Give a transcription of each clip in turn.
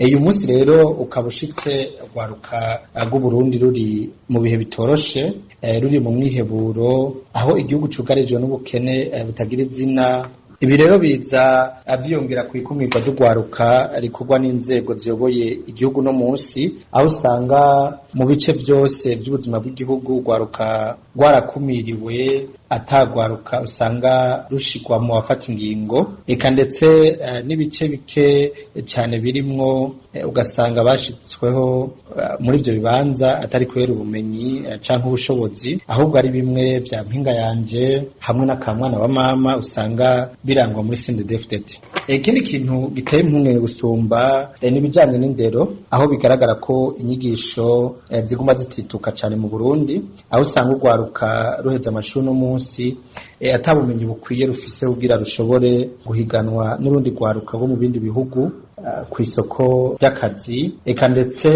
Uyu munsi rero ukaba ushitse urwaruka rw'Uburundi ruri mu bihe bitoroshe, ruri mu mwiheburo, aho igihugu cugarijwe n'ubukene butagira izina. Ibi rero biza vyiyongera kw'ikumirwa ry'urwaruka rikorwa n'inzego ziyoboye igihugu no munsi, aho usanga mu bice vyose vy'ubuzima bw'igihugu urwaruka rwarakumiriwe, atagwaruka usanga rushirwa mu bafata ingingo, eka ndetse n'ibice bike cane birimwo ugasanga bashitsweho muri ivyo bibanza atari kubera ubumenyi canke ubushobozi, ahubwo ari bimwe vya mpinga yanje hamwe n'akamwana wa mama usanga birangwa muri CNDD-FDD. Ikindi kintu giteye impungenge gusumba n'ibijanye n'indero, aho bigaragara ko inyigisho ziguma zitituka cane mu Burundi, aho usanga urwaruka ruheza amashuri no munsi ata bumenyi bukwiye rufise kugira rushobore guhiganwa n'urundi rwaruka rwo mu bindi bihugu kw'isoko ry'akazi, eka ndetse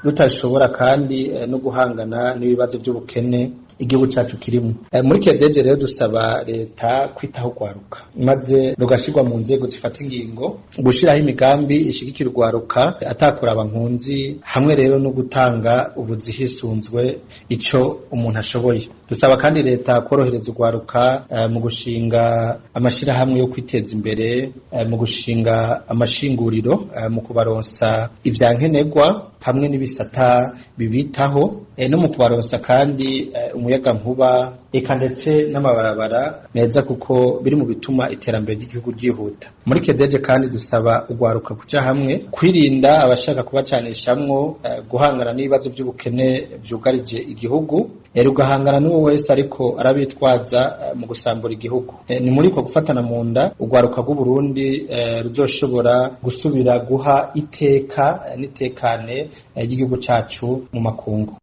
rutashobora kandi no guhangana n'ibibazo vy'ubukene igihugu cacu kirimwo. Muri Kedeje rero dusaba leta kwitaho urwaruka, maze rugashirwa mu nzego zifata ingingo, gushiraho imigambi ishigikira urwaruka atakuraba nkunzi, hamwe rero no gutanga ubuzi hisunzwe ico umuntu ashoboye. Dusaba kandi leta korohereza urwaruka mu gushinga amashirahamwe yo kwiteza imbere, mu gushinga amashinguriro, mu kubaronsa ivyankenerwa hamwe n'ibisata bibitaho, no mu kubaronsa kandi umuyagankuba, eka ndetse n'amabarabara meza, kuko biri mu bituma iterambere ry'igihugu ryihuta. Muri Kedeje kandi dusaba urwaruka kuja hamwe, kwirinda abashaka kubacanishamwo, guhangana n'ibibazo vy'ubukene vyugarije igihugu, rugahangana n'uwo wese ariko arabitwaza mu gusambura igihugu. Ni muri uko gufatana mu nda urwaruka rw'Uburundi ruzoshobora gusubira guha iteka n'itekane ry'igihugu cacu mu makungu.